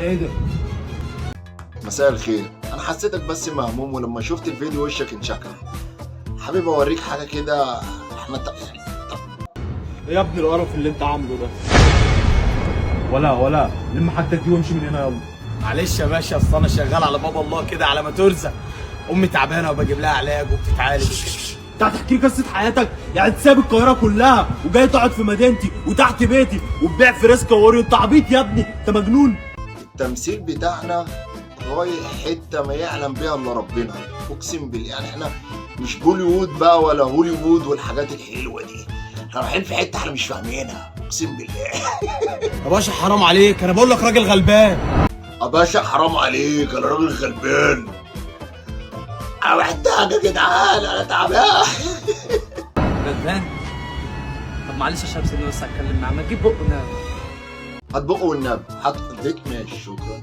ايه ده؟ مساء الخير. انا حسيتك بس مهموم، ولما شفت الفيديو وشك انشكح. حابب اوريك حاجة كده. احنا يعني ايه يا ابن القرف اللي انت عامله ده؟ ولا لم حاجتك دي وامشي من هنا يلا. معلش يا باشا، اصل انا شغال على باب الله كده على ما ترزق. امي تعبانة وبجيب لها علاج وبتتعالج وكده. انت هتحكي لي قصة حياتك؟ يعني انت سايب القاهرة كلها وجاي تقعد في مدينتي وتحت بيتي وتبيع فريسكا وأوريو؟ انت عبيط يا ابني، انت مجنون. التمثيل بتاعنا رايح حتة ما يعلم بيها الا ربنا، اقسم بالله. يعني احنا مش بوليوود بقى ولا هوليوود والحاجات الحلوة دي، احنا رايحين في حتة احنا مش فاهمينها، اقسم بالله. يا باشا حرام عليك، انا بقول لك راجل غلبان. يا باشا حرام عليك، انا راجل غلبان، انا محتاج يا جدعان، انا تعبان. غلبان؟ طب معلش يا شباب، سيبني بس اتكلم معاه. ما تجيب بقه النبي. هات بقه والنبي، هات اديك. ماشي شكرا.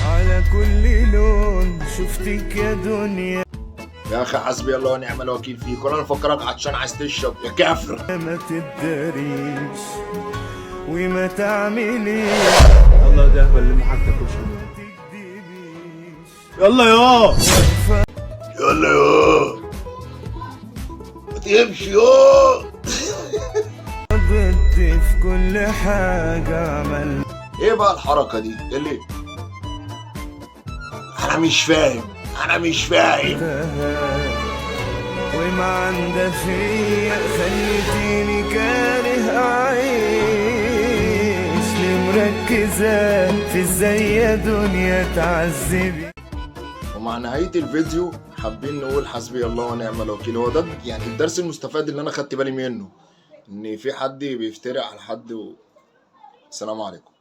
على كل لون شفتك يا دنيا. يا اخي حسبي الله ونعم الوكيل فيك، ولا انا مفكرك عطشان عايز تشرب يا كافر. ما تداريش وما تعمليش. يلا يا ده لم حاجتك وامشي من هنا. يلا يا يلا يا ما تمشي يا ضد في كل حاجة عملتها. ايه بقى الحركة دي اللي انا مش فاهم، انا مش فاهم. وما عندها فيا خليتيني كاره أعيش. ليه مركزة في ازاي يا دنيا تعذبي. ومع نهاية الفيديو حابين نقول حسبي الله ونعم الوكيل. هو ده يعني الدرس المستفاد اللي انا خدت بالي منه، ان في حد بيفترق على حد. السلام عليكم.